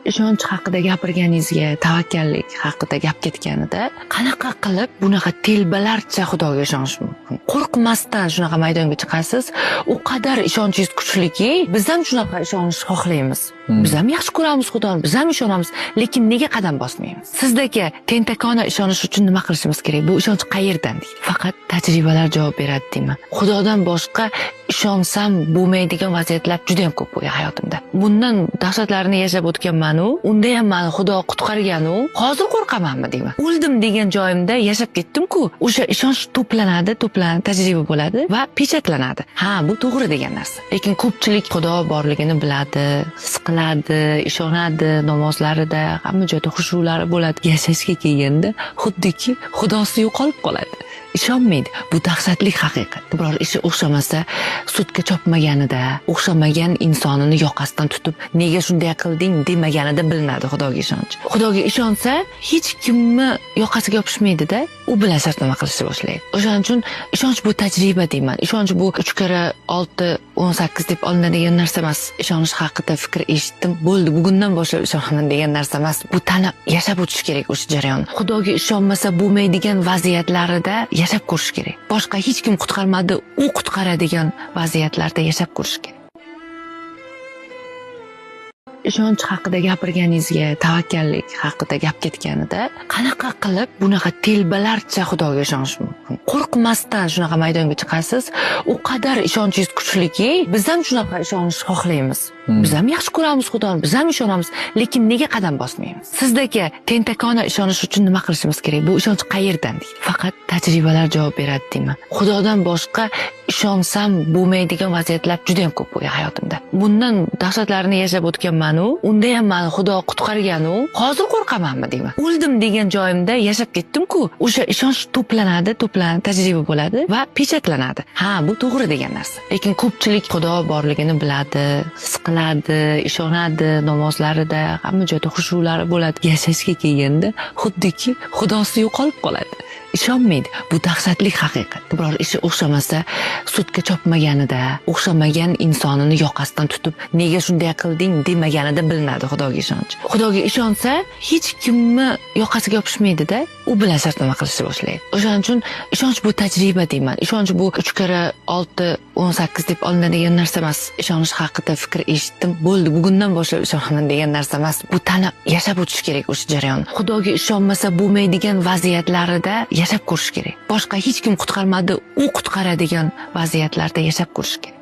Ishonch haqida gapirganingizga, tavakkallik haqida gap ketganida, qanaqa qilib bunaqa telbalarcha Xudoga ishonish mumkin? Qo'rqmasdan shunaqa maydonga chiqasiz, u qadar ishonchingiz kuchliki, biz ham shunaqa ishonish xohlaymiz. Biz ham yaxshi ko'ramiz Xudoni, biz ham ishonamiz, lekin nega qadam bosmaymiz? Sizdagi tentakona ishonish uchun nima qilishimiz kerak? Bu ishonch qayerdan deydi. Faqat tajribalar javob beradi deyman. Xudodan boshqa ishonsam bo'lmaydigan vaziyatlar juda ham ko'p bo'lgan hayotimda. Bundan dahshatlarini yashab o'tganman-u, unda ham mani Xudo qutqargan-u, hozir qo'rqamanmi deyman. O'ldim degan joyimda yashab ketdim-ku. O'sha ishonch to'planadi, to'planadi, tajriba bo'ladi va pechatlanadi. Ha, bu to'g'ri degan narsa. Lekin ko'pchilik Xudo borligini biladi, his qiladi, ishonadi, namozlarida, hamma joyda xushulari bo'ladi. Yashashga kelganda xuddiki Xudosi yo'qolib qoladi. Ishonmaydi. Bu dahshatli haqiqat. Biror ishi o'xshamasa, sudga chopmaganida, o'xshamagan insonini yoqasidan tutib, nega shunday qilding demaganida bilinadi Xudoga ishonch. Xudoga ishonsa, hech kimni yoqasiga yopishmaydi-da, u bilan shartnoma qilishni boshlaydi. O'shaning uchun ishonch bu tajriba deyman. Ishonch bu 3 karra 6 18 deb olinadigan narsa emas. Ishonish haqida fikr eshitdim, bo'ldi, bugundan boshlab ishonaman degan narsa emas. Bu tana yashab o'tish kerak o'sha jarayonni. Xudoga ishonmasa bo'lmaydigan vaziyatlarida yashab ko'rish kerak. Boshqa hech kim qutqarmadi, u qutqaradigan vaziyatlarda yashab ko'rish kerak. Ishonch haqida gapirganingizga, tavakkallik haqida gap ketganida, qanaqa qilib bunaqa telbalarcha Xudoga ishonish mumkin? Qo'rqmasdan shunaqa maydonga chiqasiz, u qadar ishonchingiz kuchliki, biz ham shunaqa ishonish xohlaymiz. Biz ham yaxshi ko'ramiz Xudoni, biz ham ishonamiz, lekin nega qadam bosmaymiz? Sizdagi tentakona ishonish uchun nima qilishimiz kerak? Bu ishonch qayerdan deydi. Faqat tajribalar javob beradi deyman. Xudodan boshqa ishonsam bo'lmaydigan vaziyatlar juda ham ko'p bo'lgan hayotimda. Bundan dahshatlarini yashab o'tganman-u, unda ham mani Xudo qutqargan-u, hozir qo'rqamanmi deyman. O'ldim degan joyimda yashab ketdim-ku. O'sha ishonch to'planadi, to'planadi, tajriba bo'ladi va pechatlanadi. Ha, bu to'g'ri degan narsa. Lekin ko'pchilik Xudo borligini biladi, his qiladi, ishonadi, namozlarida, hamma joyda xushulari bo'ladi. Yashashga kelganda xuddiki Xudosi yo'qolib qoladi. Ishonmaydi. Bu dahshatli haqiqat. Biror ishi o'xshamasa, sudga chopmaganida, o'xshamagan insonini yoqasidan tutib, nega shunday qilding demaganida bilinadi Xudoga ishonch. Xudoga ishonsa, hech kimni yoqasiga yopishmaydi-da, u bilan shartnoma qilishni boshlaydi. O'shaning uchun ishonch bu tajriba deyman. Ishonch bu 3 karra 6 18 deb olinadigan narsa emas. Ishonish haqida fikr eshitdim, bo'ldi, bugundan boshlab ishonaman degan narsa emas. Bu tana yashab o'tish kerak o'sha jarayonni. Xudoga ishonmasa bo'lmaydigan vaziyatlarida yashab ko'rish kerak. Boshqa hech kim qutqarmadi, u qutqaradigan vaziyatlarda yashab ko'rish kerak.